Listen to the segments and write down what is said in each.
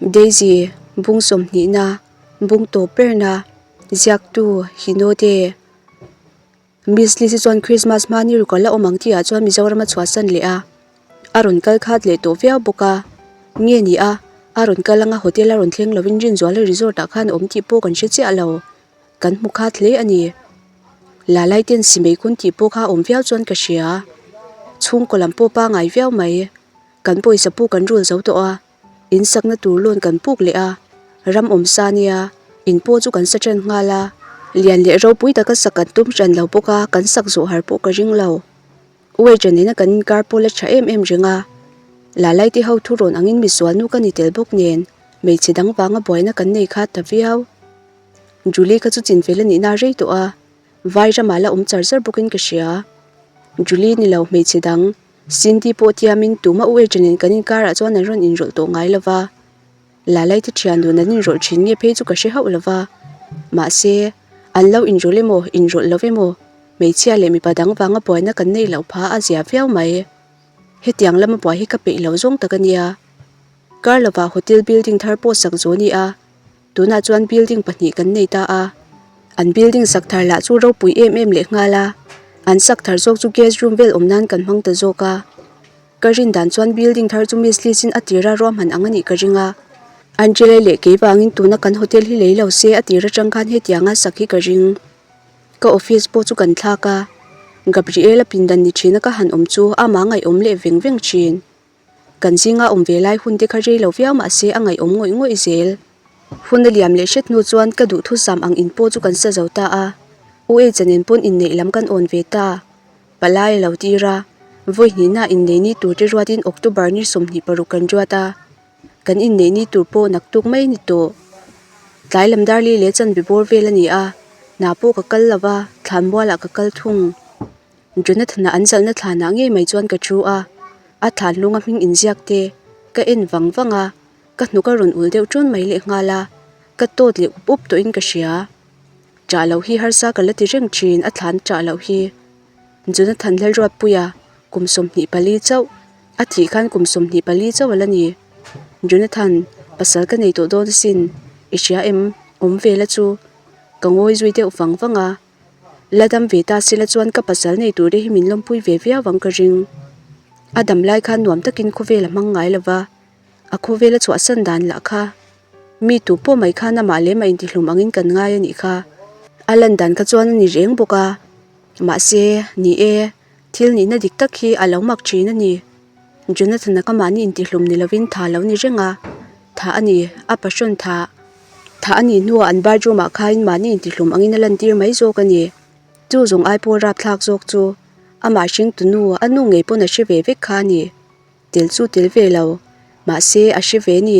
Daisy, Bung sawmhnihna, bung tawp berna, ziaktu, Hinode. Miss Lizzy chuan Christmas hma ni ruk a la awm ang tihah chuan Mizoram a chhuahsan leh a, a rawn kal khat leh tawh viau bawk a. Nge ni a, a rawn kal anga hotel a rawn thleng lovin Rinzuala resort ah khan a awm tih pawh kan hre chiah lo. Kan hmu khat hle a ni. Lalai ten simei kun tih pawh kha a awm viau chuan ka hria. Chhungkaw lam pawh pangai viau mai. Kan pawisa puk kan rul zo tawh a. In sakna tur loan kan puk leh a, ram awm sa nia, in pawh chu kan sa ṭan nghal a. Lian leh ropui taka sak kan tum hran lo bawk a, kan sak zawh har pawh ka ring lo. Uaija nena kan inkar pawh la ṭha em em reng a. Lalai te ho thurawn angin misual nu ka ni tel bawk nen, hmeichhe dang vanga buaina kan nei kha ta viau. Julie kha chu chinfel a nihna rei tawh a, vai ramah la awm char char bawkin ka hria. Julie ni lo hmeichhe dang. Cindy pawh tiamin tuma u Eja nen kan inkarah chuan an rawn inrawlh tawh ngai lo va, Lalai te thian dun an inrawlh thin nge phei chu ka hre hauh lo va. Mahse, an lo inrawlh emaw, inrawlh lo emaw, hmeichhia leh mipa dang vanga buaina kan neih loh pha a zia viau mai. Hetiang lama buai hi ka peih lo zawng tak a nia. Kar lovah hotel building thar pawh sak zo ni a, tunah chuan building pahnih kan nei ta a. An building sak thar lah chu ropui em em leh nghal a, an sak thar zawk chu guest room vel awm nan kan hmang ta zawk a. Ka rin dan chuan building thar chu Miss Liz in a tira ruahman ang a nih ka ring a. Angela leh kei vangin tuna kan hotel hi lei lo se a tir atang khan hetianga sak hi ka ring. Ka office pawh chu kan thlak a, Gabriela pindan ni thina ka han awm chu amah ngaihawm leh veng veng thin. Kan zinga awm ve lai hun te kha rei lo viau mah se a ngaihawm ngawih ngawih zel. Hun a liam leh hret hnu chuan ka duhthusam ang in pawh chu kan sa zo ta a, U Eicha nen pawn inneih lam kan awn ve ta. Palai a lo tir a, vawi hnihna innei ni tur te ruatin October ni 26 kan ruat a, kan innei ni tur pawh naktuk mai ni tawh. Tlai lam darli leh chanve bawr vel a ni a, hna pawh ka kal lo va, thlanmualah ka kal thung. Jonathan-a an zalhna thlanah ngei mai chuan ka thu a, a thlan hlunga hming inziak te ka en vang vang a, ka hnuk a rawn ul deuh ṭun mai lehnghal a, ka tawt leh up up tawhin ka hria. Ṭah loh hi harsa ka la ti reng ṭhin a thlan ṭah loh hi. Jonathan Lalruatpuia kum 24 chauh, a thih khan kum 24 chauh a la ni. Jonathan, pasal ka nei tawh dawn asin, i hria em? Awm ve la chu. Ka ngawi zui deuh vang vang a. La dam ve ta sela chuan ka pasal nei tur te hi min lawmpui ve viau ang ka ring. A dam lai khan nuam takin khawvel a hmang ngai lo va, a khawvel a chhuahsan dan lah kha mi tu pawh mai khan amah leh mah intihlum angin kan ngai a nih kha. A lan dan kha chuan a ni reng bawk a, mahse, ni e, thil nihna dik tak hi a lo mak thin a ni. Jonathan-a ka mahni intihlum ni lovin tha lo ni reng a, tha a ni, a passion tha. Thah a nih hnuah an bathroom ah khain mahni intihlum angin a lantir mai zawk a ni. Chu zawng ai pawh rapthlak zawk chu amah hring tunu a nu ngei pawn a hre ve vek kha a ni. Tel chu tel ve lo. Mahse a hre ve ni.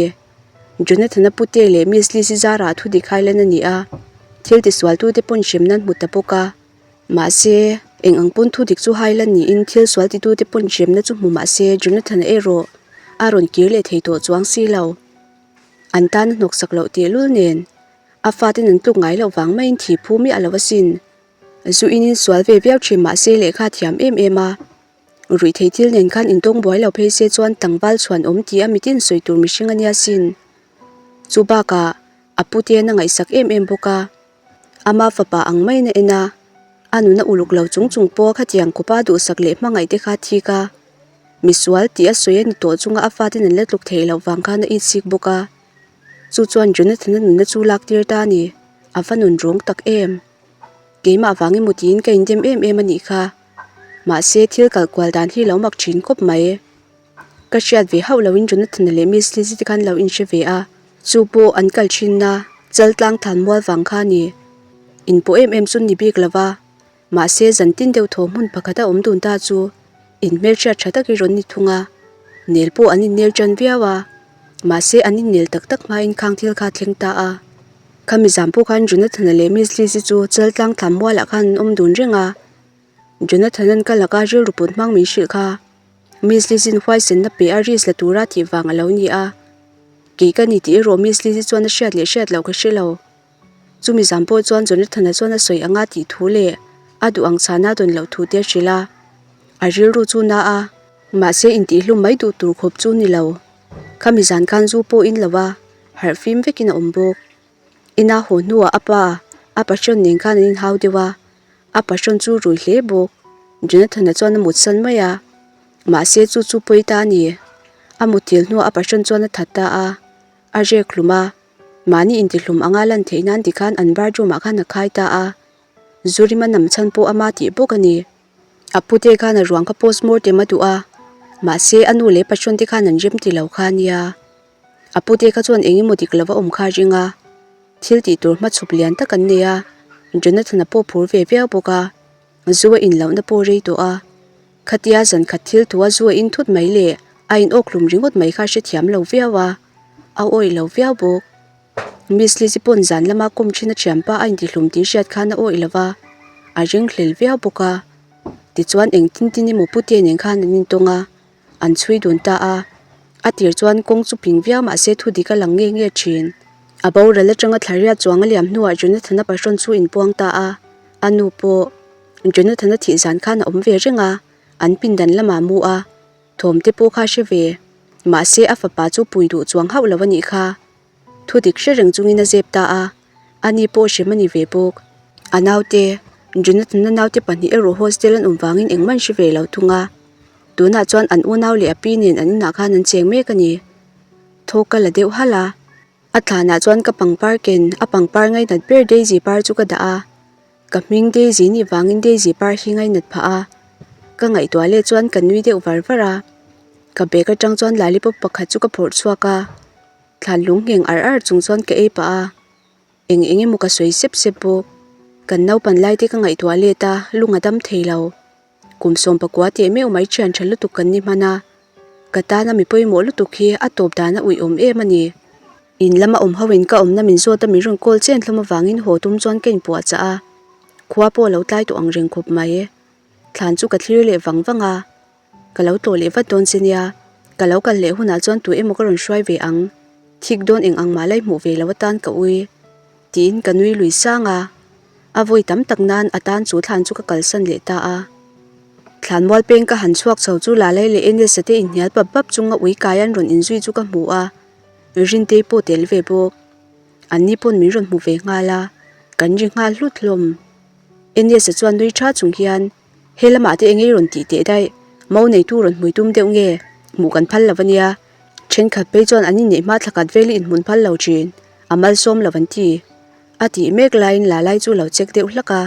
Jonathan-a pute leh Miss Liz-i zarah thu dik hai lan a ni a. Thil tisualtute pawn hrem nan hmu ta bawk a. Mahse eng ang pawn thu dik chu hai lan niin thil sual titute pawn hremna chu hmu mahse Jonathan-a erawh a rawn kir leh thei tawh chuang si lo. An tan a hnawksak loh tehlul nen a faten an tluk ngai loh vang maiin thi phu miah lo asin. Zu in in sual ve viau thin mahse lehkha thiam em em a. Ruih thei thil nen khan intawng buai lo phei se chuan tlangval chhuan awm tih a mitin sawi tur mihring a nia sin. Chu bakah a pute a ngaihsak em em bawk a. Ama fapa ang maiin a en a, a nuna uluk lo chung chung pawh khatiang khawpa duhsak leh hmangaih te kha thik a. Misual tih a sawi a ni tawh chunga a faten an la tluk theih loh vang khan a itsik bawk a. Chu chuan Jonathan-a nunna chu lak tir ta a ni. A va nun rawng tak em! Keimah vang emaw tiin ka indem em em a nih kha. Mahse thil kal kual dan hi lo mak thin khawp mai. Ka hriat ve hauh loin Jonathan-a leh Miss Lizzy te khan lo inhre ve a. Chu pawh an kal thinna Chaltlang than mual vang kha a ni. Inpawh em em chu ni bik lo va. Mahse zan tin deuh thaw hmun pakhat a awm dun ta chu in hmelhriat tha tak hi rawn ni thung a, nel pawh an innel tan viau a, mahse an innel tak tak hmain khang thil kha a thleng ta a. Khami zan pawh khan Jonathan-a leh Miss Liz-i chu Chaltlang thlam mualah khan an awm dun reng a, Jonathan-a'n ka laka rilru put hmang min hrilh kha Miss Liz-i'n huaisenna pe a risk la tura tih vang a lo ni a, kei ka ni tih erawh Miss Liz-i chuan a hriat leh hriat loh ka hre lo. Chumi zan pawh chuan Jonathan-a chuan a sawi anga tih thu leh a duh ang chhana dawn loh thu te a hrilh a, a rilru chu na a, mahse intihhlum mai duh tur khawp chu ni lo. Khami zan khan zu pawh in lo a, Harh fim vekin a awm bawk. Ina haw hnuah a pa, a pahrawn nen khan an inhau deuh a, a pahrawn chu rui hle bawk. Jonathan-a chuan a mutsan mai a, mahse chu chu pawi ta a ni. A mutil hnuah a pahrawn chuan a that ta a, a rek hlum a, mahni intihlum anga lan theih nan tikhan an bathroom ah khan a khai ta a, Zurima nam chhan pawh ama tih bawk a ni. A pute khan a ruang kha postmortem a duh a, mahse a nu leh pahrawn te khan an rem ti lo kha a nia. A pute kha chuan eng emaw dik lova awm kha a ring a, thil tih tur hmachhup lian tak an nei a, Jonathan-a pawh phur ve viau bawk a, zu a in lohna pawh rei tawh a. Khatia zan khat thil thu a zu a in thut mai leh a in awk hlum ringawt mai kha a hrethiam lo viau a, a awih lo viau bawk. Miss Lizzy pawn zan lama kawm thin a thianpa a intihlum tih hriat khan a awih lova, a ring hlel viau bawk a. Tichuan engtin tin emaw Putea nen khan an intawng a, an chhui dun ta a. A tir chuan kawng chu ping viau mahse thu dik a lang nge nge thin. A boral atanga thlariat chuang a liam hnuah Jonathan-a pahrawn chu inpuang ta a, a nu pawh Jonathan-a thih zan khan a awm ve reng a, an pindan lamah mu a, thawm te pawh kha hre ve. Mahse a fapa chu pui duh chuang hauh lo a nih kha. Thu dik hre reng chungin a zep ta a, ani pawh hrem a ni ve bawk. A naute, Jonathan-a naute pahnih erawh hostel an awm vangin engmah an hre ve lo thung a. Tunah chuan an unau leh a pi nen an inah khan an cheng mek a ni. Thaw ka la deuh halh a. A thlanah chuan ka pangpar ken, a pangpar ngainat ber Daisy par chu ka dah a. Ka hming Daisy nih vangin Daisy par hi ngainat phah a. Ka ngaihtuah leh chuan ka nui deuh var var a. Ka bag atang chuan lollipop pakhat chu ka phawrh chhuak a. Thlan lung ngheng ar ar chung chuan ka ei pah a. Eng eng emaw ka sawi sep sep bawk. Kan naupan lai te ka ngaihtuah let a, lung a dam thei lo. Kum 19 teh meuh mai thian tha lutuk kan ni hman a, ka tana mi pawimawh lutuk hi a tawp dan a uih awm em a ni. In lama awm ho in ka awmna min zawt a min rawn call chen hlawm avangin haw tum chuan ka inpuah chah a, khua pawh a lo tlai tawh ang reng khawp mai. Thlan chu ka thlir leh vang vang a, ka lo tlawh leh vat dawn che nia, ka lo kal leh hunah chuan tu emaw ka rawn hruai ve ang, thik dawn eng ang mah lai hmuh ve lo atan ka ui, tiin ka nui lui sang a. A vawi tam tak nan a tan chu thlan chu ka kalsan leh ta a. Thlan mual peng ka han chhuak chho chu Lalai leh Enesa te inhnial pap pap chunga ui kai an rawn inzui chu ka hmu a, Rintei pawh tel ve bawk. Anni pawn min rawn hmu ve nghal a, kan ri nghal hlut hlawm. Enesa chuan nui tha chung hian, He lamah te engei rawn tih teh daih, mo neitu rawn hmui tum deuh nge, hmuh kan phal lo ania. Thenkhat phei chuan an inneih hma thlakhat vel i inhmun phal lo thin, a malsawm lo an ti. A tih mek laiin Lalai chu lo check deuh hlak a,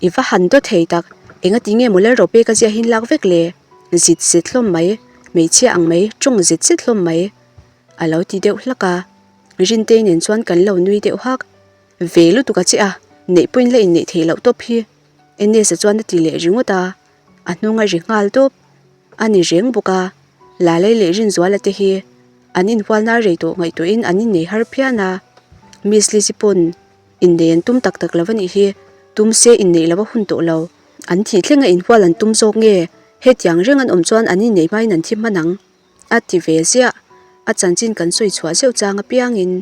I va han daw thei tak, enga ti nge maw Lalrope ka ziah hin lak vek le? Zit zet hlawm mai, hmeichhia ang mai, tawng zet zet hlawm mai a lo ti deuh hlak a. Rintei nen chuan kan lo nui deuh hak. Ve lutuk a che a, neih pawhin la inneih theih loh tawp hi Enes-a chuan a ti leh ringawt a, a hnung a ri nghal tawp. A ni reng bawk a, Lalai leh Rinzuala te hi an inhualna rei tawh ngaihtuahin an innei har phian a, Miss Lizzy pawn innei an tum tak tak lo a nih hi, tum se inneih lo a hun tawh lo. An thih thleng a inhual an tum zawk nge, hetiang reng an awm chuan an innei hmain an thi hman ang, a ti ve ziah. A chanchin kan sawi chhuah zeuh chang apiangin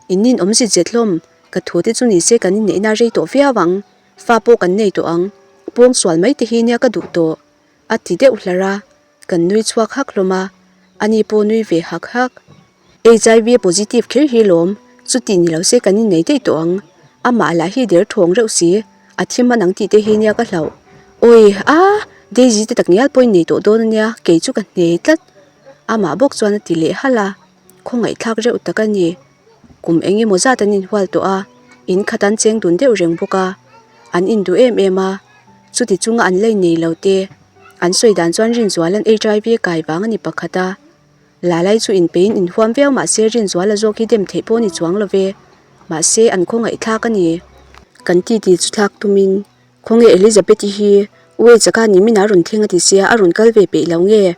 in ninawm zit zet hlawm, ka thu te chu ni se kan inneihna rei tawh viau ang, fa pawh kan nei tawh ang, pawngsual mai te hi nia ka duh tawh. A ti deuh hlar a, kan nui chhuak hak hlawm a, ani pawh nui ve hak hak. HIV positive kher hi lawm, chuti ni lo se kan innei daih tawh ang. Amah lah hi der thawng reuh si, a thi hman ang tih te hi nia ka hlauh. Awi a, Daisy te takngial pawh innei tawh dawn ania, kei chu ka hne tlat. Amah bawk chuan a ti leh halh a, khawngaihthlak reuh tak a ni. Kum eng emaw zat an inhual tawh a, in khat an cheng dun deuh reng bawk a, an induh em em a. Chuti chunga an lei nei lo te, an sawi dan chuan Rinzuala'n HIV kai vang a ni pakhat a. Lalai chu inpeiin inhuam viau mahse Rinzuala zawk hi dem theih pawh a ni chuang lo ve. Mahse an khawngaihthlak a ni. Kan titi chu thlak tumin, Khawnge Elizabeth-i hi Uwe chaka nimin a rawn thleng a ti sia, a rawn kal ve peih lo nge?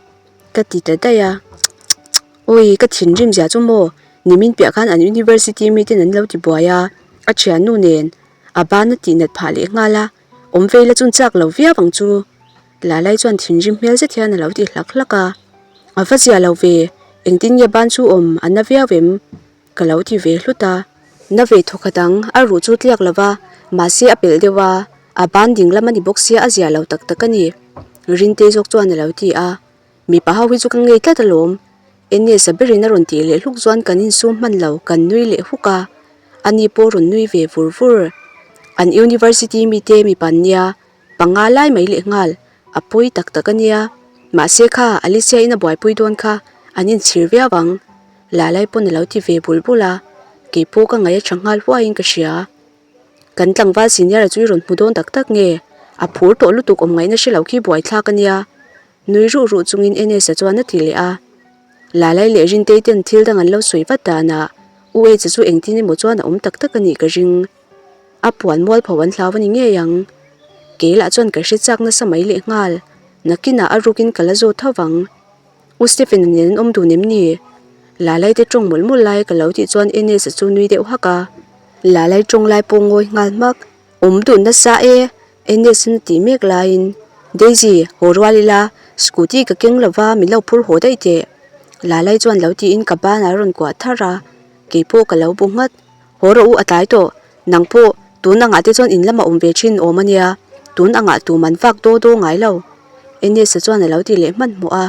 Ka ti ta daih a. Awi, ka thinrim zia chu maw? Nimin piah khan an university miten an lo ti buai a, a thiannu nen a ban a tihnat phah leh nghal a, awm vei la chun chak lo viau ang chu. Lalai chuan thinrim hmel zet hian a lo ti hlak hlak a, A va zia lo ve, engtin nge ban chu awm a na viau em? Ka lo ti ve hlut a. Na ve thawkhat ang, a ruh chu tliak lo va, mahse a pelh deuh a, a ban ding lam a ni bawk sia a zia lo tak tak a ni. Rintei zawk chuan a lo ti a, Mipa ho hi chu ka ngei tlat alawm. Ines-a berin a rawn tih leh hluk chuan kan insum hman lo, kan nui leh huk a. Ani pawh rawn nui ve vur vur. An university mite mipa an nia, panga lai mai leh nghal, a pawi tak tak a nia. Mahse kha, Alicia-in a buaipui dawn kha, an inchhir viau ang. Lalai pawn a lo ti ve bul bul a, keipawh ka ngaih a tha nghal huaiin ka hria. Kan tlangval senior-a chu i rawn hmu dawn tak tak nge? A phur tawh lutuk awm ngaihna hre lo khi buaithlak a nia. Nui ruh ruh chungin Enes-a chuan a ti leh a. Lalai leh Rintei ten thil dang an lo sawi vat danah U H-a chu engtin emaw chuan a awm tak tak a nih ka ring. A puan mualpho an hlau a ni ngei ang. Kei lah chuan ka hre chak nasa mai leh nghal. Nakinah a rukin ka la zawt tho vang. U Stephen-a nen an awm dun em ni? Lalai te tawng mawlh mawlh lai ka lo tih chuan Enes-a chu nui deuh hak a. Lalai tawng lai pawh ngawi nghal hmak. Awm dun nasa e, Enes-in a tih mek laiin Daisy, haw rual ila, scooty ka keng lova min lo phur haw daih teh. Lalai chuan lo tiin ka banah a rawn kuah thar a, keipawh ka lo bu nghat. Haw rawh u a tlai tawh, nang pawh tun angah te chuan in lamah awm ve thin awm a nia, tun angah tum an vak daw daw ngai lo. Enes-a chuan a lo ti leh hmanhmawh a.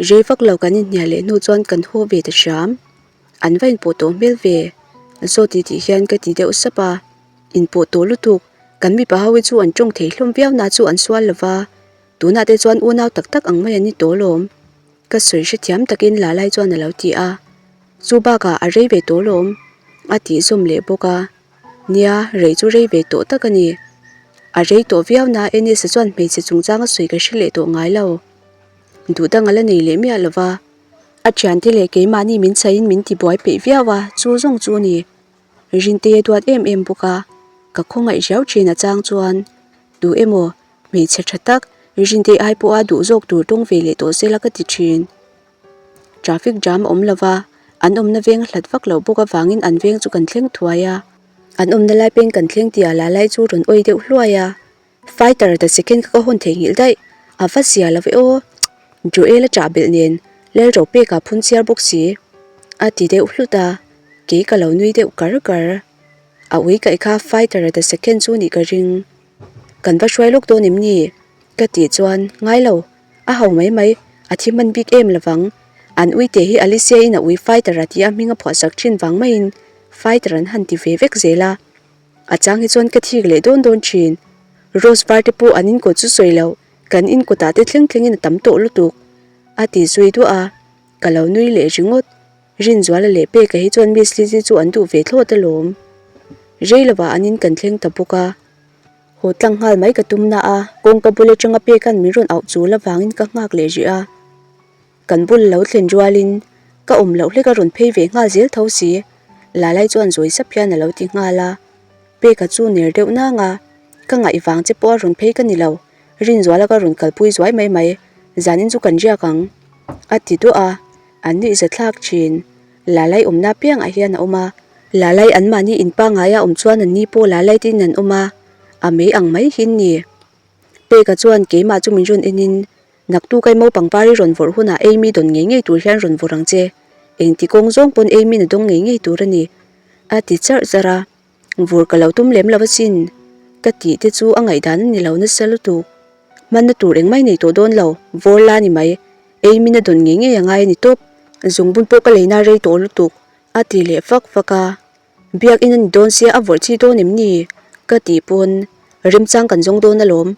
Rei vak lo kan inhnial leh hnu chuan kan haw ve ta hram. An va inpawh tawh hmel ve. Zaw ti tih hian ka ti deuh sap a. Inpawh tawh lutuk, kan mipa ho hi chu an tawng thei hlawm viau na chu an sual lo va, tunah te chuan unau tak tak ang mai an ni tawh lawm. Ka sawi hrethiam takin Lalai chuan a lo ti a. Chu bakah a rei ve tawh lawm, a tih zawm leh bawk a. Nia, rei chu rei ve tawh tak a ni. A rei tawh viau na Enisa chuan hmeichhe chungchang a sawi ka hre leh tawh ngai lo. Duh dang a la nei leh miah lo va. A thiante leh keimahni min chhaiin min tibuai peih viau a, chu zawng chu a ni. Rintei a duat em em bawk a, ka khawngaih riau thin a chang chuan tu emaw hmeichhe tha tak Rintei ai pawha duh zawk tur tawng ve leh tawh sela ka ti thin. Traffic jam a awm lo va, an awmna veng a hlat vak loh bawk avangin an veng chu kan thleng thuai a. An awmna lai peng kan thleng tih ah lah lai chu rawn awi deuh hluai a. Fighter the second kha ka hawn theihnghilh daih, a va zia lo ve aw. Joel a chah belh nen Lalro pek ah phun chiar bawk si. A ti deuh hlut a, kei ka lo nui deuh kar kar. A ui kaih kha Fighter the second chu nih ka ring. Kan va hruai lawk dawn em ni? Ka tih chuan ngai lo, a ho mai mai, a thi hman bik em lovang. An ui te hi Alicia in a ui Fighter a tih a hming a phuahsak thin vang maiin Fighter an han ti ve vek zel a. A chang hi chuan ka thik leh dawn dawn thin. Rose var te pawh an inkawt chu sawi loh, kan inkawtah te thleng thlengin a tam tawh lutuk. A ti zui duah a, ka lo nui leh ringawt. Rinzuala leh Peka hi chuan Miss Lizzy chu an duh ve thlawt alawm. Rei lovah an in kan thleng ta bawk a. Haw tlang nghal mai ka tum na a, kawngka bul atanga Peka'n min rawn auh chul avangin ka nghak leh rih a. Kan bul lo thlen rualin ka awm loh hlek a rawn phei ve nghal zel tho si. Lalai chuan zawi sap hian a lo ti nghal a. Peka chu ner deuh nang a, Ka ngaih vang che pawh a rawn phei ka ni lo, Rinzuala ka rawn kalpui zuai mai mai, zanin chu kan riak ang. A ti duah a, an nuihza thlak thin. Lalai awmna piangah hian a awm a. Lalai anmahni in pangaia awm chuan an ni pawh Lalai te in an awm a, a mei ang mai hi ni. Peka chuan keimah chu min rawn enin Naktu kai mo pangpar i rawn vawrh hunah ei mi dawn ngei ngei tur hian rawn vawrh ang che. Engti kawng zawng pawn ei min a dawng ngei ngei tur a ni. A ti charh charh a. Vur ka lo tum lem lo asin. Ka tih te chu a ngaihdan a ni lo nasa lutuk. Hmanna tur engmah i nei tawh dawn lo, vawr la ni mai. Ei min a dawn ngei ngei a ngai a ni tawp. Zungbun pawh ka leina rei tawh lutuk. A ti leh fak fak a. Biakinn a ni dawn sia a vawrh chi dawn em ni? Ka tih pawn remchang kan zawng dawn alawm.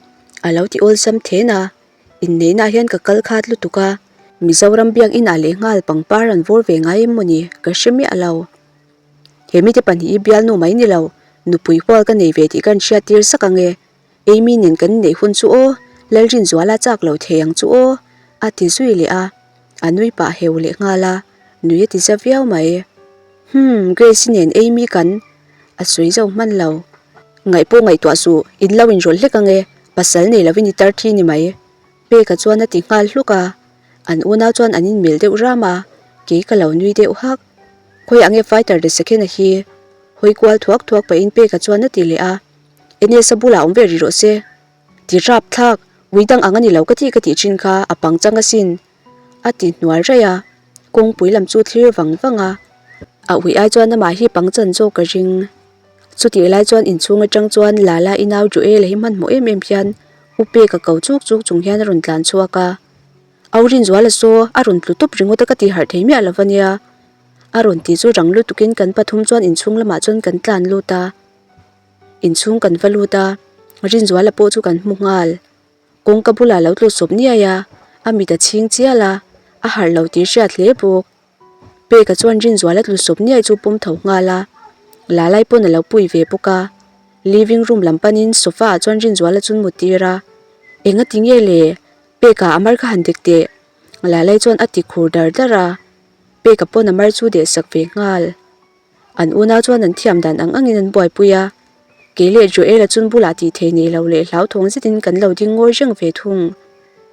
A lo ti awlsam then a. Inneihna ah hian ka kal khat lutuk a, Mizoram biakinn ah leh nghal pangpar an vawr ve ngai em mawni ka hre miah lo. He mite pahnih hi bialnu mai ni lo, nupui hual ka nei ve tih ka inhriat tir sak ang e. Amy nen kan inneih hun chu aw, Lalrinzuala chak lo thei ang chu aw, a ti zui leh a, a nui pah heu leh nghal a, nui a ti za viau mai. Hmm, Grace-i nen Amy kan a sawi zo hman lo. Ngaih pawh ngaihtuah suh, in lo inrawlh hlek ang e, pasal nei lovin i tar thi ni mai. Peka chuan a ti nghal hluk a, an unau chuan an inmel deuh ram a, kei ka lo nui deuh hak. Khawi ang e fighter de second-a hi? Hawi kual thuak thuak pahin Peka chuan a ti leh a, Enes-a bulah awm ve rih rawh se. Ti rap thlak, ui dang ang a ni lo ka tih ka tih thin kha a pangchang asin. A ti hnual raih a, kawngpui lam chu thlir vang vang a, a ui ai chuan amah hi pangchan zawk ka ring. Chutih lai chuan inchhung atang chuan Lala i nau Joel-a hi hmanhmawh em em hian u Peka ko chuk chuk chung hian a rawn tlan chhuak a. Au Rinzuala saw a rawn tlu tawp ringawt a ka tih harh thei miah lo va nia. A rawn ti chu rang lutukin kan pathum chuan inchhung lamah chuan kan tlan lut a. Inchhung kan va lut a, Rinzuala pawh chu kan hmu nghal. Kawngka bulah lo tlu sawp niai a, a mit a chhing chial a, a harh lo tih hriat hle bawk. Peka chuan Rinzuala tlu sawp niai chu pawm tho nghal a, Lalai pawn a lo pui ve bawk a. Living room lam panin sofa ah chuan Rinzuala chu an mut tir a, Enga ti nge le? Peka a mar kha han dek teh. Lalai chuan a ti khur dar dar a, Peka pawn a mar chu deh sak ve nghal. An unau chuan an thiam dan ang angin an buaipui a, kei leh Joel-a chun bulah tih thei nei lo leh hlauthawng zetin kan lo ding ngawi reng ve thung.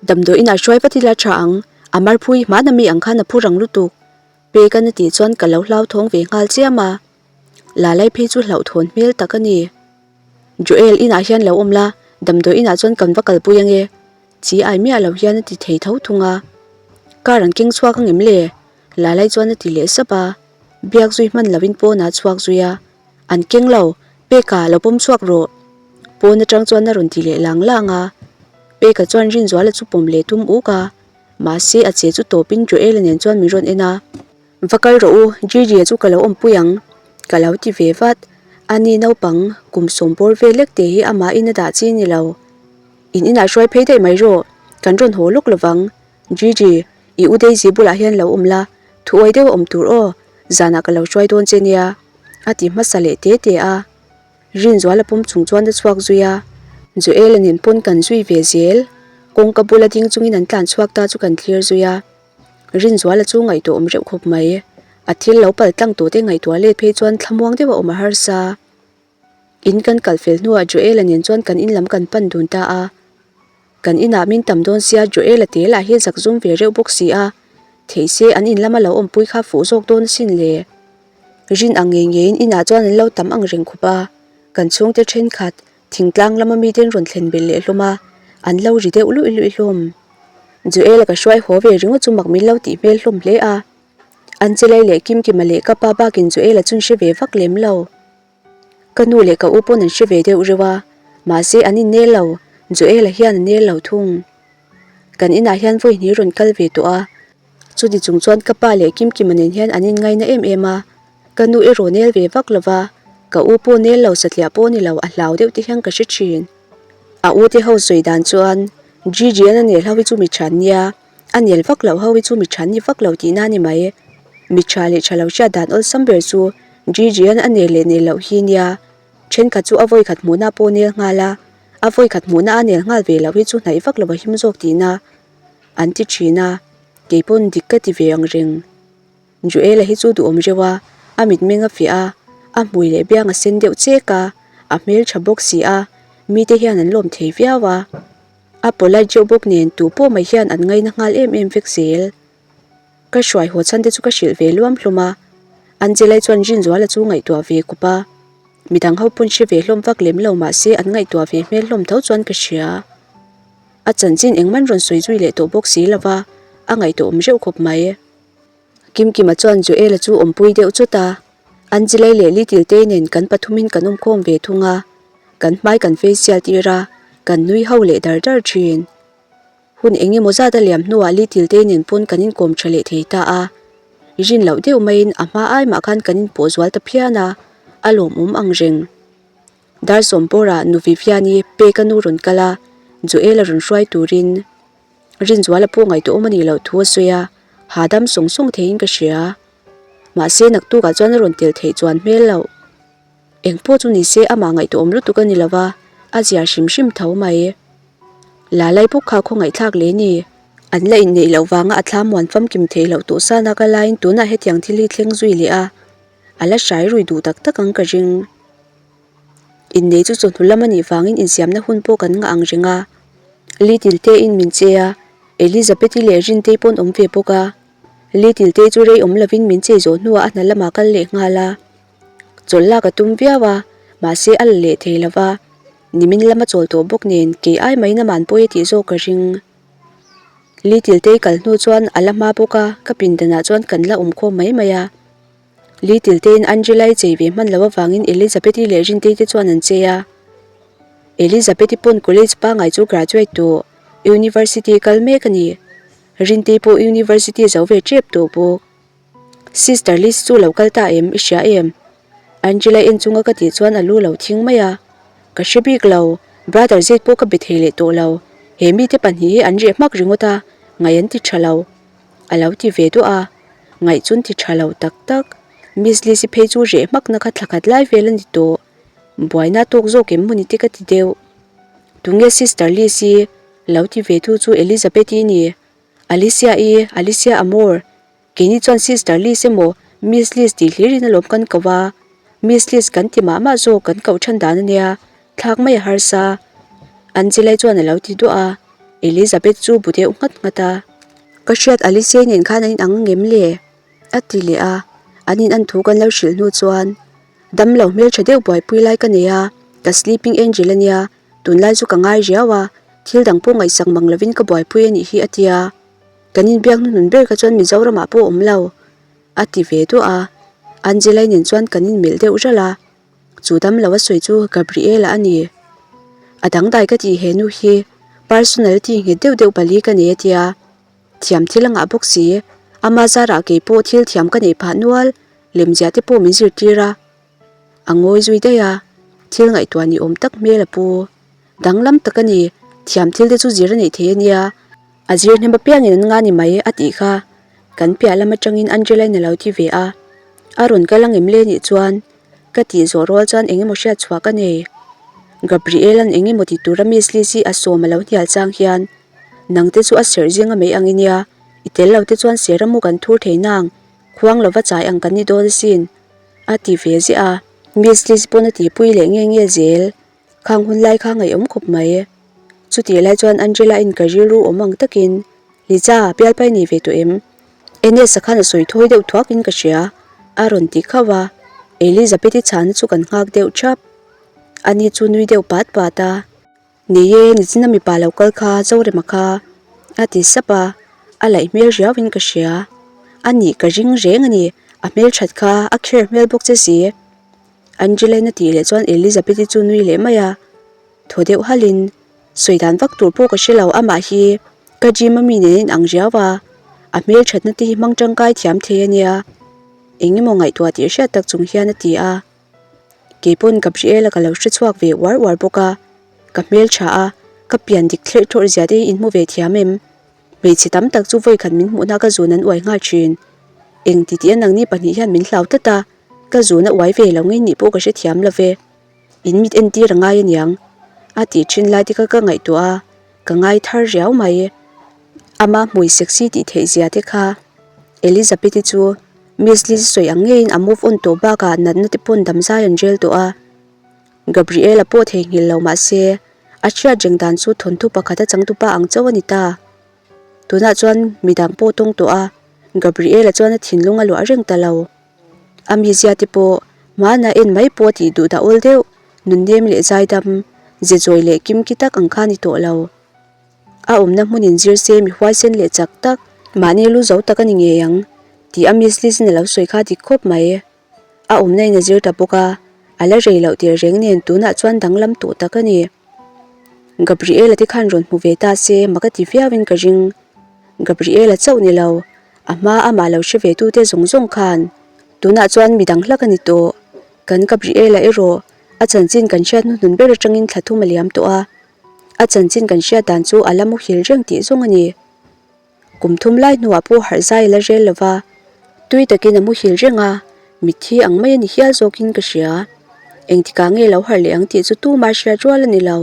Damdawi inah hruai vat ila tha ang, a mar phui hmana mi ang khan a phu rang lutuk. Pek-an a tih chuan ka lo hlauthawng ve nghal chiam a, Lalai phei chu hlauhthawn hmel tak a ni. Joel, inah hian lo awm la, damdawi inah chuan kan va kalpui ange. Chi ai miah lo hian a ti thei tho thung a. Car an keng chhuak angem le? Lalai chuan a ti leh sap a. Biak zui hman lovin pawnah a chhuak zui a. An keng lo, Peka lo pawm chhuak rawh. Pawn atang chuan a rawn ti leh lang lang a. Peka chuan Rinzuala chu pawm leh tum uk a. Mahse a che chu tawpin Joel-a nen chuan min rawn en a. Va kal rawh u, Gigi-a chu ka lo awmpui ang. Ka lo ti ve vat. Ani naupang, kum sawm bawr vel lek te hi amahin a dah chi ni lo. In inah hruai phei daih mai rawh, kan rawn haw lawk lovang. Gigi, i u Daisy bulah hian lo awm la, thuawi deuh a awm tur aw, zanah ka lo hruai dawn che nia, a ti hmasa leh te te a. Rinzuala pawm chung chuan a chhuak zui a, Joel-a nen pawn kan zui ve zel. Kawngka bula ding chungin an tlan chhuak ta chu kan thlir zui a. Rinzuala chu ngaihtuah awm reuh khawp mai. A thil lo pal tlang tawh te ngaihtuah let phei chuan thlamuang deuh a awm a harsa. In kan kal fel hnuah Joel-a nen chuan kan in lam kan pan dun ta a. Kan inah min tam dawn sia Joel-a te lah hi zak zum ve reuh bawk si a, theih se an in lama lo awmpui kha fuh zawk dawn asin le. Rin ang ngei ngeiin inah chuan an lo tam ang reng khawp a, kan chhungte thenkhat thingtlang lama miten rawn thlen belh leh hlawm a, an lo ri deuh luih luih hlawm. Joel-a ka hruai haw ve ringawt chu mak min lo tih hmel hlawm hle a. Angelai leh Kimkima leh ka pa bakin Joel-a chun hre ve vak lem lo. Ka nu leh ka u pawn an hre ve deuh reuh a, mahse an innel lo, Joel-a hian a nel lo thung. Kan inah hian vawi hnih rawn kal ve tawh a, chuti chung chuan ka pa leh Kimkima nen hian an inngaina em em a, ka nu erawh nel ve vak lo va, ka u pawh nel lo satliah pawh ni lo, a hlau deuh te hian ka hre thin. A u te ho sawi dan chuan Gigi-an a nel ho hi chu mi tha nia, a nel vak loh ho hi chu mi tha ni vak lo tihna a ni mai. Mi tha leh tha lo hriat dan awlsam ber chu Gigi-an a nel leh nel loh hi nia. Thenkhat chu a vawi khat hmuhna pawh nel nghal a, a vawi khat hmuhna a nel nghal ve loh hi chu hnaih vak lo a him zawk tihna an ti thin a, kei pawn dik ka ti ve ang reng. Joel-a hi chu duhawm reuh a, a mitmeng a fiah a, a hmui leh biang a sen deuh chek a, a hmeltha bawk si a, mite hian an lawm thei viau a. A polite deuh bawk nen tu pawh mai hian an ngaina nghal em em vek zel. Ka hruai haw chhan te chu ka hrilh ve luam hlawm a, Angela-i chuan Rinzuala chu ngaihtuah ve kawp a, midang ho pawn hre ve hlawm vak lem lo mahse an ngaihtuah ve hmel hlawm tho chuan ka hria. A chanchin engman rawn sawi zui leh tawh bawk si lo va, a ngaihtuah awm reuh khawp mai. Kimkima chuan Joel-a chu awmpui deuh chawt a, Angelai leh Little te nen kan pathumin kan awmkhawm ve thung a, kan hmai kan facial tir a, kan nui ho leh dar dar thin. Hun eng emaw zat a liam hnuah Little te nen pawn kan inkawm tha leh thei ta a, rin loh deuh maiin a hma ai mah khan kan inpawh zual ta phian a, a lawmawm ang reng. Dar sawmpawrah nu Vivian-i pek a nu rawn kal a, Joel-a rawn hruai turin. Rinzuala pawh ngaihtuahawm a nih loh thu a sawi a, hahdam sawng sawng theiin ka hria. Mahse naktukah chuan a rawn tel theih chuan hmel loh. Eng pawh chu ni se amah ngaihtuahawm lutuk a ni lo va, a zia hrim hrim tho mai. Lalai bawk kha khawngaihthlak leh ni. An la inneih loh vanga a thla muan famkim theih loh tawh sana ka laiin tunah hetiang thil hi thleng zui leh a, a la hrai rui duh tak tak ang ka ring. Innei chu chawhnu lam a nih vangin insiamna hun pawh kan ngah ang reng a. Little te in min che a, Elizabeth-i leh Rintei pawn awm ve bawk a. Little te chu rei awm lovin min chei zawh hnuah a hna lamah kal leh nghal a. Chawlh lak a tum viau a, mahse a la leh thei lo va. Nimin lama chawl tawh bawk nen kei ai mai naman pawi a tih zawk ka ring. Little te kal hnu chuan a la hma bawk a, ka pindanah chuan kan la awm khawm mai mai a. Little tein Angela-i chei ve hman loh avangin Elizabeth-i leh Rintei te chuan an chei a. Elizabeth-i pawn college pangngai chu graduate tawh, university kal mek a ni. Rintei pawh University zo ve tep tawh bawk. Sister Liz chu lo kal ta em i hria em? Angela en chunga ka tih chuan a lu lo thing mai a. Ka hre bik lo, brother zet pawh ka be thei leh tawh lo. He mite pahnih hi an reh hmak ringawt a, ngaih an ti tha lo. A lo ti ve duah a, ngaih chun ti tha lo tak tak. Miss Liz-i phei chu reh hmakna kha thla khat lai vel a ni tawh. Buaina tawk zawk em mawni te ka ti deuh. Tunge Sister Liz-i lo ti ve tu chu Elizabeth-i a ni. Alicia-i, Alicia Amor. Keini chuan Sister Liz emaw Miss Liz tih hlirin alawm kan ko a, Miss Liz kan ti mah mah zawk kan koh than dan ania, thlak mai a harsa. Angela-i chuan a lo ti duah a, Elizabeth chu bu deuh nghat nghat a. Ka hriat Alicia-i nen khan an inang ngem le? a ti leh a, an in an thu kan lo hrilh hnu chuan damlo hmeltha deuh buaipui lai ka nei a, ka sleeping angel ania, tunlai chu ka ngai riau a, thil dang pawh ngaihsak mang lovin ka buaipui a nih hi a ti a. Kan inbiak hnuhnun ber kha chuan Mizoramah pawh awm lo, a ti ve duah a. Angela-i nen chuan kan inmelh deuh ralh a, chu dam lo a sawi chu Gabriela a ni. A dangdai ka tih he nu hi personality nghet deuh deuh pali ka nei a tia, thiam thil a ngah bawk si. Ama zarah kei pawh thil thiam ka neih phah nual, lemziah te pawh min zirtir a. A ngawi zui daih a, thil ngaihtuah ni awm tak hmel a pu. Danglam tak a ni, thiam thil te chu zir a neih thei a nia. A zir hnem apiangin an nga ni mai a tih kha kan piah lam atangin Angela-in a lo ti ve a, a rawn kal angem le nih chuan ka tih zawh rual chuan eng emaw hriat chhuah ka nei. Gabriel-a'n eng emaw ti tura Miss Liz-i a sawm a lo hnial chang hian nangte chu a serh zinga mai ang i nia, i tel lo te chuan ser a mu kan thur thei nang, khuang lova chai ang kan ni dawn asin a ti ve ziah a. Miss Liz pawn a tihpui leh nge nge zel. Khang hun lai kha ngaihawm khawp mai. Chutih lai chuan Angela-in ka rilru awm ang takin, Liza, bialpai nei ve tawh em? Enes-a khan a sawi thawi deuh thuakin ka hria, a rawn ti khauh a. Elizabeth-i chhana chu kan nghak deuh thap. Ani chu nui deuh pat pat a. Nei e, nichina mipa lo kal kha, Zorema kha, a ti sap a. A laih hmel riauin ka hria. A nih ka ring reng a ni, a hmelthat kha a kher hmel bawk che si. Angeline a tih leh chuan Elizabeth-i chu nui leh mai a, thaw deuh halhin, Sawi dan vak tur pawh ka hre lo, amah hi ka gym a mi nen a inang riau a, a hmelthatna te hi hmang tangkai thiam thei a nia, eng emaw ngaihtuah tih hriat tak chung hian a ti a. Keipawn Gabriela ka lo hre chhuak ve uar uar bawk a, ka hmeltha a, ka pian dik thlerh thawrh zia te hi inhmu ve thiam em? Hmeichhe tam tak chu vawikhat min hmuhna ka zun an uai nghal thin. Eng ti tih a nangni pahnih hian min hlau tlat a, ka zun a uai ve lo ngei nih pawh ka hrethiam lo ve. In mit entir a ngai aniang. A tih thin lai te kha ka ngaihtuah a, ka ngai thar riau mai. Ama hmui sexy tih theih zia te kha. Elizabeth-i chu Miss Liz sawi ang ngeiin a move on tawh bakah natna te pawn damzai an rel tawh a. Gabriela pawh theihnghilh lo mah se, a hriat reng dan chu thawnthu pakhat a changtupa ang chauh a ni ta. Tunah chuan midang pawh tawng tawh a, Gabriela chuan a thinlung a luah reng ta lo. A mizia te pawh hmana en mai pawh a tih duh dah awl deuh, nunnem leh zaidam, ze zawi leh kimki tak ang kha a ni tawh lo. A awmna hmunin zir se mi huaisen leh chak tak, mahni lu zo tak a ni ngei ang, tih a Miss Liz-in a lo sawi kha dik khawp mai. A awmna in a zir ta bawk a, a la rei loh tir reng nen tunah chuan danglam tawh tak a ni. Gabriela te khan rawn hmu ve ta se mak a ti viauin ka ring. Gabriela chauh ni lo, a hma amah lo hre ve tute zawng zawng khan tunah chuan midang hlak a ni tawh. Kan Gabriela erawh a chanchin kan hriat hnuhnun ber atangin thla thum a liam tawh a, a chanchin kan hriat dan chu a la muhil reng tih zawng a ni. Kum thum lai hnuah pawh harh zai a la rel lo va, tui takin a muhil reng a, mitthi ang mai a ni hial zawkin ka hria. Engtikah nge lo harh leh ang tih chu tumah hriat rual a ni lo.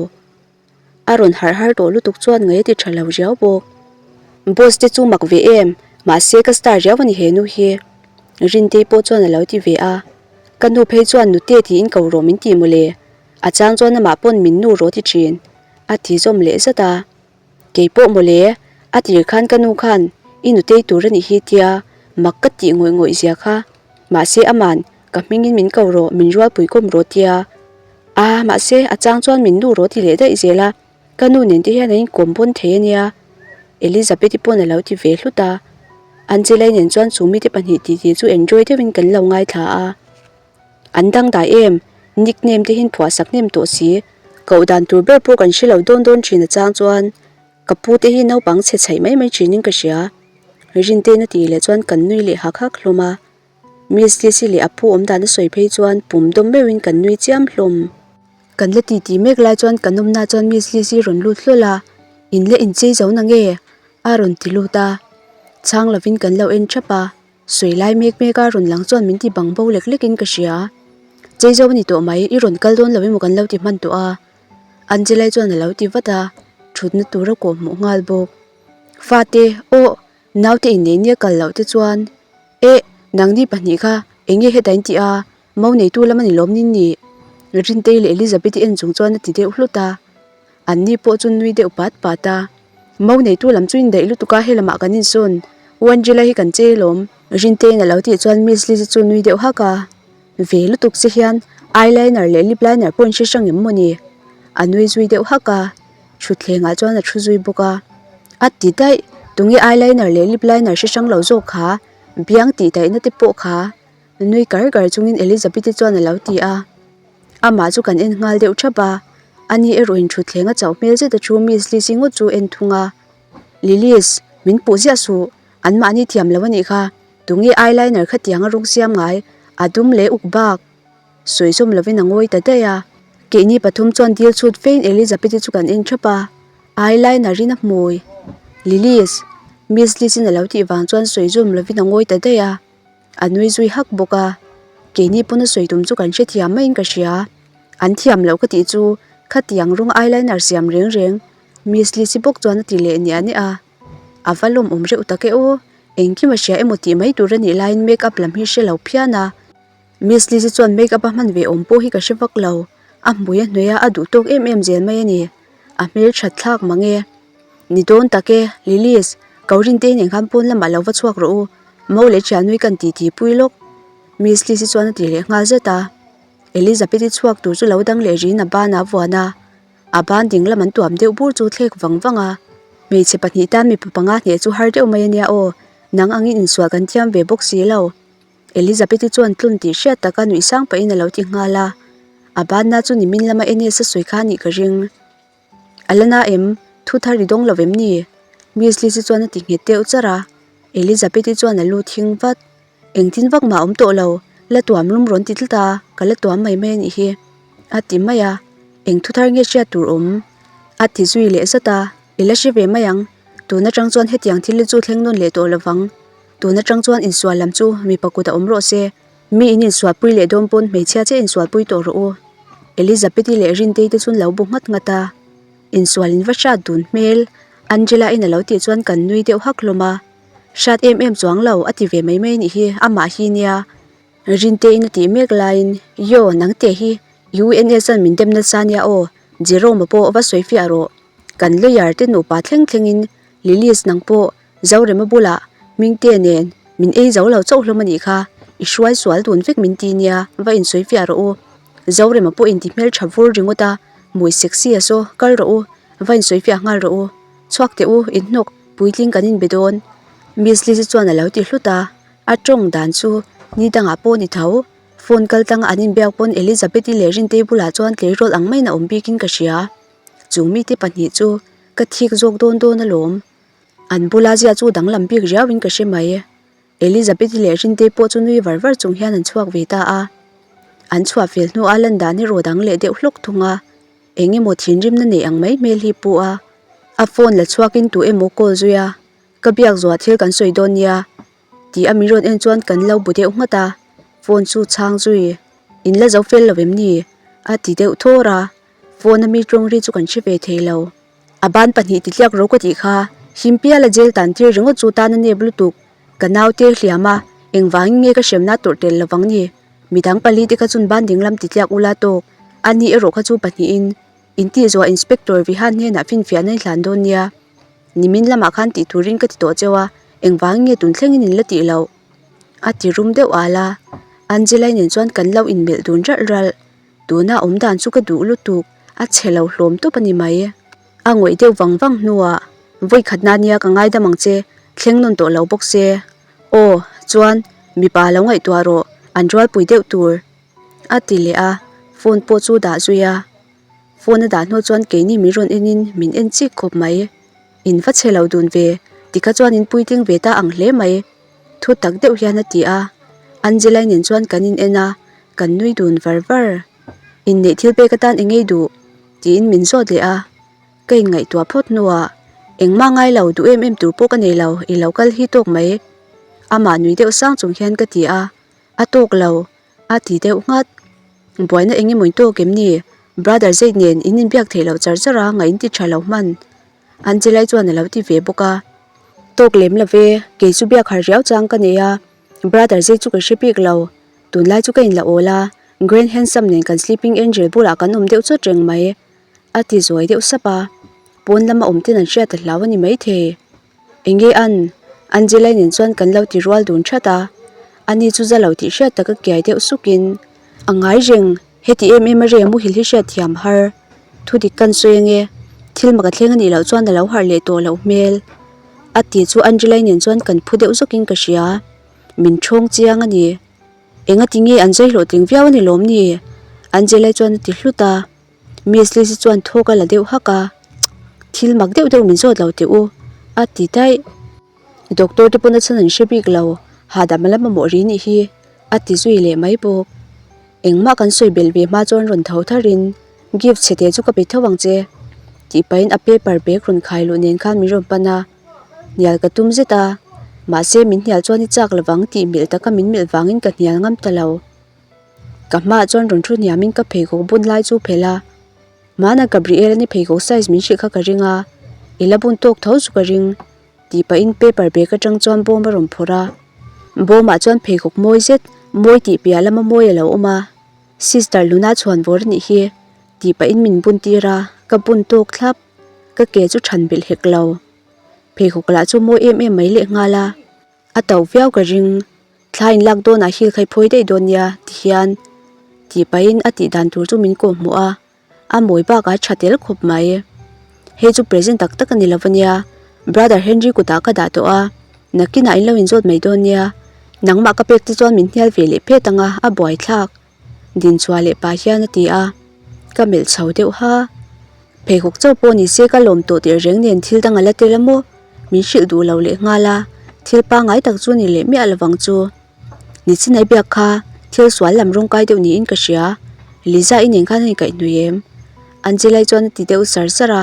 A rawn harh har tawh lutuk chuan ngaih a ti tha lo riau bawk. Boss te chu mak ve em, mahse ka star riau a ni he nu hi. Rintei pawh chuan a lo ti ve a, ka nu phei chuan nute tiin ko rawh min ti mawle, a chang chuan amah pawn min nu rawh ti thin, a ti zawm leh zat a. Kei pawh mawle, a tir khan ka nu khan i nutei tur a nih hi tia mak ka tih ngawih ngawih zia kha. Mahse aman, ka hmingin min ko rawh, min rualpui kawm rawh tia. A, mahse a chang chuan min nu rawh ti leh daih zel a, ka nu nen te hian an inkawm pawn thei a nia. Elizabeth-i pawn a lo ti ve hlut a. Angela-i nen chuan chu mite pahnih titi chu enjoy deuhin kan lo ngaithla a. An dangdai em? Nickname te hian phuahsak hnem tawh si. Koh dan tur ber pawh kan hre lo dawn dawn thin a chang chuan. Ka pu te hi naupang chhe chhaih mai mai thinin ka hria. Rintein a tih leh chuan kan nui leh hak hak hlawm a. Miss Lizzy leh a pu awm dan a sawi phei chuan pum dawm meuhin kan nui chiam hlawm. Kan la titi mek lai chuan kan awmna chuan Miss Lizzy rawn lut hlawl a, In la inchei zo na nge? a rawn ti lut a. Chhang lovin kan lo en thap a, sawi lai mek mek a rawn lang chuan min ti bang bo lek lekin ka hria. Chei zo a ni tawh mai, i rawn kal dawn lo emaw kan lo ti hman tawh a. Angela-i chuan a lo ti vat a, thutna tur a kawhhmuh nghal bawk. Fate, aw, naute inneih nia kal loh te chuan, eh, nangni pahnih kha eng nge heta in tih a, mo neitu lam a ni lawm nin ni? Rintei leh Elizabeth-i en chung chuan a ti deuh hlut a. Anni pawh chu nui deuh pat pat a. Mo neitu lam chu indaih lutuk a, helamah kan insawn. U Angela hi kan chei alawm. Rinteiin a lo tih chuan Miss Lizzy chu nui deuh hak a. Ve lutuk che hian eyeliner leh lip liner pawh in hre hrang em maw ni? A nui zui deuh hak a, thutthleng ah chuan a thu zui bawk a. A ti daih, tunge eyeliner leh lip liner hre hrang lo zawk kha? Biang tih daihna te pawh kha? Nui kar kar chungin Elizabeth-i chuan a lo ti a. Amah chu kan en nghal deuh thap a, ani erawh in thutthleng a chauh hmel zet a thu Miss Lizzy ngawt chu en thung a. Lilies, min puh ziah suh, anmahni thiam lo a nih kha. Tunge eyeliner khatiang a rawng siam ngai, a dum leh uk bak. Sawi zawm lovin a ngawi ta daih a. Keini pathum chuan dil chhut fein Elizabeth-i chu kan en thap a, eyeliner in a hmui. Lilies, Miss Liz-in a lo tih vang chuan sawi zawm lovin a ngawi ta daih a. A nui zui hak bawk a. Keini pawn a sawi tum chu kan hrethiam maiin ka hria. An thiam loh ka tih chu khatiang rawng eyeliner siam reng reng Miss Liz-i bawk chuan a ti leh niah niah a. A va lawmawm reuh tak e aw. Engkim a hria emaw tih mai tur a nih laiin make up lam hi hre lo phian a. Miss Lizzy chuan make up a hman ve awm pawh hi ka hre vak lo. A hmui a hnuai a, a duh tawk em em zel mai a ni. A hmel that thlak mang e. Ni dawn tak e, Lilies, ko Rintei nen khan pawn lamah lo va chhuak rawh u. Mo leh thianui kan ti ti pui lawk. Miss Lizzy chuan a ti leh nghal zet a. Elizabeth-i chhuak tur chu lo dang leh riin a banah a vuan a. A ban ding lam an tuam deuh bur chu thlek vang vang a, hmeichhe pahnih tan mipa panga hneh chu har deuh mai a nia aw, nang angin insual kan thiam ve bawk si lo. Elizabeth-i chuan tlun tih hriat taka nuih sang pahin a lo ti nghal a, a banna chu nimin lama Enes a sawi kha a nih ka ring. A la na em? Thu thar i dawng lo em ni? Miss Lizzy chuan a ti nghet deuh char a, Elizabeth-i chuan a lu thing vat. Engtin vak mah awm tawh lo, la tuam lum rawn ti tlat a, ka la tuam mai mai a nih hi, a ti mai a, eng thu thar nge hriat tur awm? A ti zui leh zat a, i la hre ve mai ang, tun atang chuan hetiang thil hi chu thleng nawn leh tawh lovang, tun atang chuan insual lam chu mipa kut a awm rawh se, mi in insualpui leh dawn pawn hmeichhia che insualpui tawh rawh u, Elizabeth-i leh Rintei te chuan lo bu nghat nghat a, insual in va hrat dun hmel, Angela-in a lo tih chuan kan nui deuh hak hlawm a. Hrat em em chuang lo a ti ve mai mai anih hi, amah hi nia. Rintein a tih mek laiin, Yo, nang te hi UNS an min dem nasa nia aw, Jerome-a pawh va sawi fiah rawh. Kan lawyer te nupa thleng thlengin Lilies nang pawh Zorema bulah Hmingte nen min ei zo lo chauh hlawm anih kha, i hruai sual dun vek min ti nia, va insawi fiah rawh u. Zorema pawh inti hmeltha vur ringawt a, hmui sexy a saw, kal rawh u, va insawi fiah nghal rawh u. Chhuak teh u, inhnawk. Puitling kan inbe dawn. Miss Lizzy chuan a lo ti hlut a, a tawng dan chu ni dangah pawh ni tho. Phone kal tanga an inbiak pawn Elizabeth-i leh Rintei bulah chuan tleirawl ang maiin a awm bikin ka hria. Chung mite pahnih chu ka thik zawk dawn dawn alawm. An bula zia chu danglam bik riauin ka hre mai. Elizabeth-i leh Rintei pawh chu nui var var chung hian an chhuak ve ta a. An chhuah fel hnuah lan dan erawh dang leh deuh hlawk thung a. Eng emaw thinrimna nei ang mai hmel hi pu a, a phone la chhuakin tu emaw call zui a, ka biak zuah thil kan sawi dawn nia tih a min rawn en chuan kan lo bu deuh nghat a, phone chu chhang zui, in la zo fel lo em ni? a ti deuh thawr a, phone a mi tawng ri chu kan hre ve thei lo. A ban pahnih ti tliak ro ka tih kha, Himpiala jail tan tir ringawt chu tan a nep lutuk, ka naute hliam a, engvangin nge ka hremna tawrh tel lovang ni? Midang pali te kha chun ban dinglam ti tliak ula tawk, a ni erawh kha chu pahnihin intihzuah Inspector Vihan hnenah finfiahna i hlan dawn nia. Nimin lamah khan tih turin ka ti tawh cheu a, engvangin nge tun thlengin in la tih loh? A ti rum deuh al a, Angela-i nen chuan kan lo inmelh dun ralh ralh. Tuna awm dan chu ka duh lutuk, a chhe lo hlawm tawp a ni mai. A ngawih deuh vang vang hnuah, Vawikhatna nia ka ngaidam ang che, thleng nawn tawh lo bawk se. Aw, chuan, mipa lo ngaihtuah rawh, an rualpui deuh tur. A ti leh a, phone pawh chu dah zui a. Phone a dah hnu chuan keini min rawn enin min en chik khawp mai. In va chhe lo dun ve, tikha chuan in puitling ve ta ang hle mai. Thu tak deuh hian a ti a. Angela-i nen chuan kan in en a, kan nui dun var var. Inneih thil pek atan eng ei duh? tiin min zawt leh a. Ka inngaihtuah phawt hnuah, Engmah ngai lo, duh em em tur pawh ka nei lo, i lo kal hi tawk mai. Amah nui deuh sang chung hian ka ti a, A tawk lo, a ti deuh nghat. Buaina eng emaw in tawk em ni? Brother Zaid nen in inbiak theih loh char char a, ngaih in ti tha lo hman. Angela-i chuan a lo ti ve bawk a. Tawk lem lo ve, kei chu biak har riau chang ka nei a, Brother Zaid chu ka hre bik lo. Tunlai chu ka inla awl a, Grand Handsome nen kan Sleeping Angel bulah kan awm deuh chawt reng mai. A ti zuai deuh sap a, pawn lama awm ten an hriat a hlau a ni maithei. Enge an? Angela-i nen chuan kan lo ti rual dun that a, ani chu za lo tih hriat taka kiai deuh sukin, A ngai reng, heti em em a rei a muhil hi hriat thiam har. Thu dik kan sawi ange, thil mak a thleng a nih loh chuan a lo harh leh tawh loh hmel. A ti chu Angela-i nen chuan kan phu deuh zawkin ka hria, min thawng chiang a ni. Engati nge an zai hlawhtling viau a ni lawm ni? Angela-i chuan a ti hlut a. Miss Lizzy chuan thawk a la deuh hak a, Thil mak deuh deuh min zawt lo teh u, a ti daih. Doctor te pawn a chhan an hre bik lo, hahdam a la mamawh ri nih hi, a ti zui leh mai bawk. Engmah kan sawi belh ve hma chuan rawn tho tharin, Gift chhe te chu ka pe tho ang che, tih pahin a paper bag rawn khai luh nen khan min rawn pan a. Hnial ka tum zet a, mahse min hnial chuan i chak lovang tih melh taka min melh vangin ka hnial ngam ta lo. Ka hmaah chuan rawn thu hniamin ka pheikhawk bun lai chu phelh a, Hmana Gabriel ani pheikhawk size min hrilh kha ka ring a, i la bun tawk tho chu ka ring tih pahin paper bag atang chuan bawm a rawn phawrh a, bawmah chuan pheikhawk mawi zet mawi tih piah lama mawi a lo awm a, Sister Luna chhuan vawr anih hi tih pahin min bun tir a, ka bun tawk thlap, ka ke chu than belh hek lo, pheikhawk lah chu mawi em em mai leh nghal a. A to viau ka ring, thla in lak dawnah hil kha i phawi daih dawn nia ti hian tih pahin a tih dan tur chu min kawh hmuh a, a mawi bakah a tha tel khawp mai. Hei chu present tak tak a ni lo va nia, Brother Henry kutah ka dah tawh a, nakinah in lo inzawt mai dawn nia, nangmah ka pek te chuan min hnial ve leh phet ang a, a buaithlak. Dinchhuah leh pah hian a ti a, ka melh chho deuh ha. Pheikhawk chauh pawh ni se ka lawm tawh teh reng nen thil dang a la tel a maw? Min hrilh duh lo leh nghal a, thil pangngai tak chu ni leh miah lovang chu. Nichinai biak kha thil sual lam rawng kai deuh niin ka hria, Liza i nen khan a inkaihhnawih em? Angela-i chuan a ti deuh sar sar a.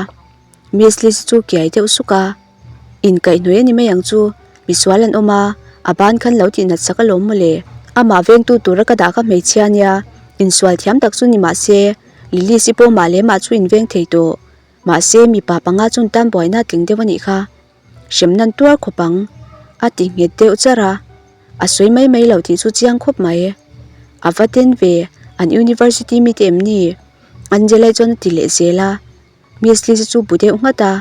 Miss Liz chu kiai deuh suk a, Inkaihhnawih a ni mai ang chu, misual an awm a, a ban khan lo tih nat sak alawm mawle. Amah vengtu tura ka dah kha hmeichhia nia, insual thiam tak chu ni mah se, Lilis i pawh mah leh mah chu inveng thei tawh. Mahse, mipa panga chun tan buaina a tling deuh a nih kha. Hrem nan tuar khawp ang, a ti nghet deuh char a. A sawi mai mai lo tih chu chiang khawp mai. A va ten ve, an university mite em ni? Angela-i chuan a ti leh zel a. Miss Lizzy chu bu deuh nghat a,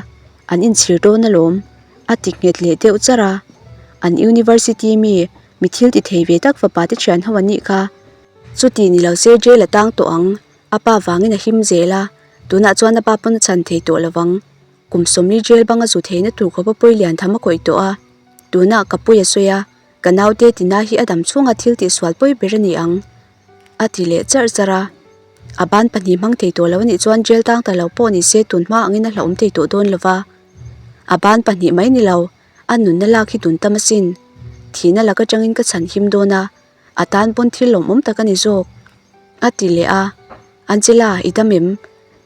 an inchhir dawn alawm, a ti nghet leh deuh char a. An university mi, mi thil ti thei ve tak fapa te thian ho an nih kha. Chuti ni lo se jail a tang tawh ang, a pa vangin a him zel a, tunah chuan a pa pawn a chhan thei tawh lovang. Kum sawmli jail banga zu theihna tur khawpa pawi lian tham a khawih tawh a, tunah ka pui a sawi a, ka naute tina hi a dam chhunga thil tihsual pawi ber a ni ang. A ti leh charh charh a, a ban pahnih hmang thei tawh lo a nih chuan jail tang ta lo pawh ni se tun hma angin a hlauhawm thei tawh dawn lo va. A ban pahnih mai ni lo, a nunna lak hi tun tam asin. Thihna lak atangin ka chhan him dawn a, a tan pawn thil lawmawm tak a ni zawk. A ti leh a, Angela, i dam em?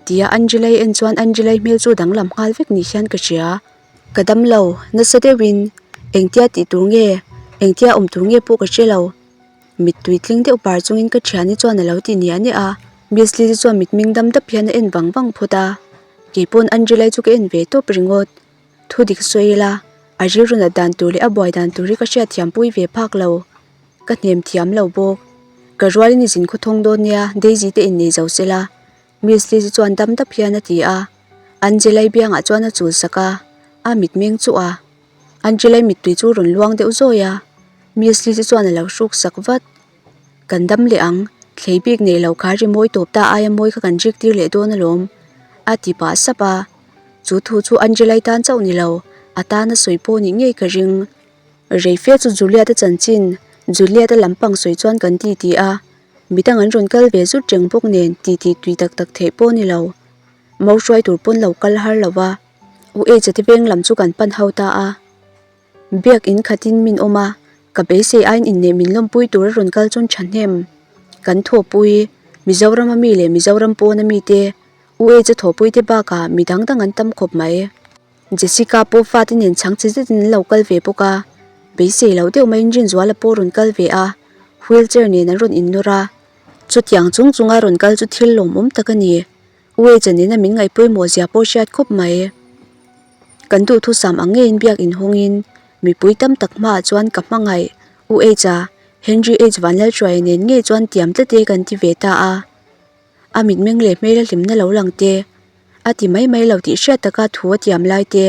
Tia Angela-i en chuan Angela-i hmel chu danglam nghal vek ni hian ka hria. Ka dam lo, nasa deuhin engtia tih tur nge, engtia awm tur nge pawh ka hre lo. Mittui tling deuh par chungin ka thiani chuan a lo ti niah niah a, Miss Lizzy chuan mitming dam dap hian a en vang vang phawt a, keipawn Angela-i chu ka en ve tawp ringawt. Thu dik sawi ila, a rilru nat dan tur leh a buai dan tur hi ka hriatthiam pui ve phak lo, ka hnem thiam lo bawk. Ka rualin i zin khawthawng dawn nia, Daisy te innei zo sela, Miss Lizzy chuan dam dap hian a ti a, Angela-i biangah chuan a chul sak a, a mitmeng chu a. Angela-i mittui chu rawn luang deuh zawi a, Miss Lizzy chuan a lo hruk sak vat. Kan dam leh ang, thlei bik nei lo kha ri mawi tawp ta aia mawi kha kan rik tir leh dawn alawm, a ti pah sap a. Chu thu chu Angela-i tan chauh ni lo, a tana sawi pawh nih ngei ka ring. Rei fe chu Juliet-a chanchin, Juliet-a lampang sawi chuan kan ti ti a, midang an rawn kal ve zut reng bawk nen ti ti tui tak tak theih pawh ni lo. Mo hruai tur pawn lo kal har lo va. U H-a te veng lam chu kan pan ho ta a. Biak in khatin min awm a, ka beisei aiin inneih min lawmpui tur a rawn kal chuan thahnem kan thawhpui Mizoram a mi leh Mizoram pawn a mi te, U H-a thawhpui te bakah mi dang dang an tam khawp mai. Jessica pawh fate nen chhang che zetin an lo kal ve bawk a, beisei lo deuh maiin Rinzuala pawh rawn kal ve a, wheelchair nen an rawn innawr a. Chutiang chung chunga rawn kal chu thil lawmawm tak a ni. Uecha nena min ngaih pawimawh zia pawh hriat khawp mai. Kan duhthusam ang ngeiin biak inhawngin mipui tam tak hmaah chuan ka hmangaih Uecha, Henry H Vanlalhruaia nen ngei chuan tiam tlat e kan ti ve ta a. A mitmeng leh hmela hlimna lo lang te, a ti mai mai lo tih hriat taka thu a tiam lai te,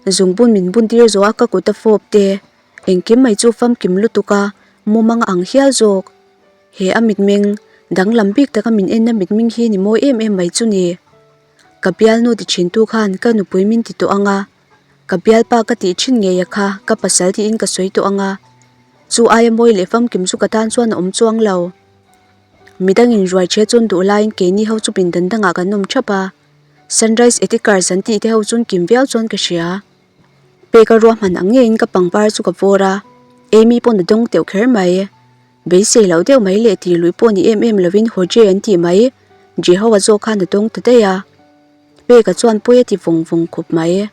zungbun min bun tir zawh a ka kut a fawp te, engkim mai chu famkim lutuk a mumang ang hial zawk. He a mitmeng, danglam bik taka min enna mitmeng hi ni mawi em em mai chu ni. Ka bialnu ti thintu khan ka nupui min ti tawh ang a, ka bialpa ka tih thin ngei a kha ka pasal tiin ka sawi tawh ang a, chu aia mawi leh famkim chu ka tan chuan a awm chuang lo. Midangin ruai che chuan duh laiin keini ho chu pindan dangah kan awm thap a, Sunrise Etickers an tih te ho chuan kim viau chuan ka hria. Peka ruahman ang ngeiin ka pangpar chu ka vawr a, Amy pawn a dawng teuh kher mai. Beisei loh deuh mai leh tir lui pawh ni em em lovin Hoje an tih mai, Jehoa zawk khan a dawng ta daih a. Peka chuan pawi a ti vawng vawng khawp mai.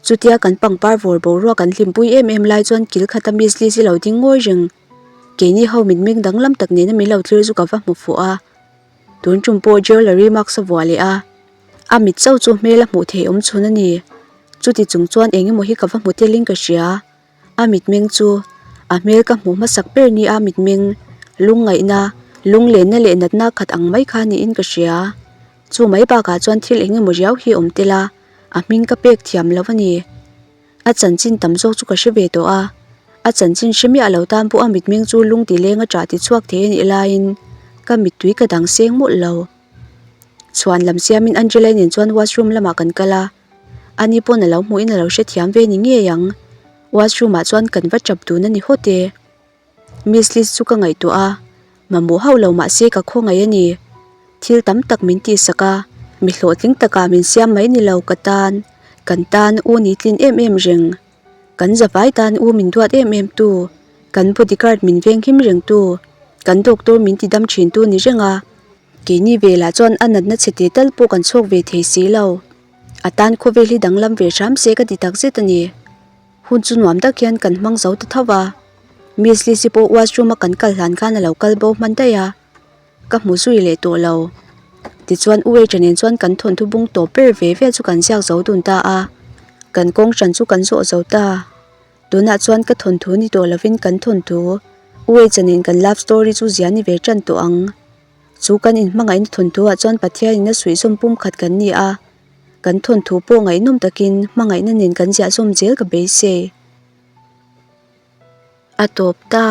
Chutia kan pangpar vawr boruak an hlimpui em em lai chuan kil khata Miss Liz-i lo ding ngawi reng. Keini ho mitmeng danglam tak nena min lo thlir chu ka va hmu fuh a. Tun tum pawh jewellery mask a vuah leh a. A mit chauh chu hmel a hmuh theih awm chhun a ni. Chuti chung chuan eng emaw hi ka va hmu telin ka hria. A mitmeng chu a hmel ka hmuh hmasak ber ni a mitmeng lungngaihna, lunglenna leh natna khat ang mai kha niin ka hria. Chu mai bakah chuan thil eng emaw riau hi awm tel a, a hming ka pek thiam lo a ni. A chanchin tam zawk chu ka hre ve tawh a, a chanchin hre miah lo tan pawh a mitmeng chu lung ti leng a ṭah ti chhuak thei a nih laiin ka mittui ka dang seng mawlh lo. Chhuan lam siamin Angela nen chuan washroom lamah kan kal a, ani pawn a lo hmuhin a lo hrethiam ve ni ngei ang. Washroom ah chuan kan va ṭap dun a ni hawt e. Miss Liz chu ka ngaihtuah a, mamawh hauh lo mah se ka khawngaih a ni. Thil tam tak min tihsak a, mi hlawhtling takah min siam mai ni lo ka tan, kan tan u ni tlin em em reng. Kan zavai tan u min duat em em tu, kan bodyguard min venghim reng tu, kan doctor min ti dam thin tu ni reng a. Keini velah chuan a natna chhe teh tal pawh kan chhuak ve thei si lo. A tan khawvel hi danglam ve hram se ka ti takzet a ni. Hun chu nuam tak hian kan hmang zo ta tho va. Miss Lizzy pawh washroom a kan kal hlan khan a lo kal bo hman daih a, ka hmu zui leh tawh lo. Tichuan U H-a nen chuan kan thawnthu bung tawp ber ve ve chu kan ziak zo dun ta a, kan kawng hran chu kan zawh zo ta. Tunah chuan ka thawnthu ni tawh lovin kan thawnthu U H-a nen kan love story chu zia ni ve tan tawh ang. Chu kan inhmangaihna thawnthu ah chuan Pathianin a suihzawm pumkhat kan ni a. Kan thawnthu pawh ngaihnawm takin hmangaihna nen kan ziah zawm zel ka beisei. A tawp ta.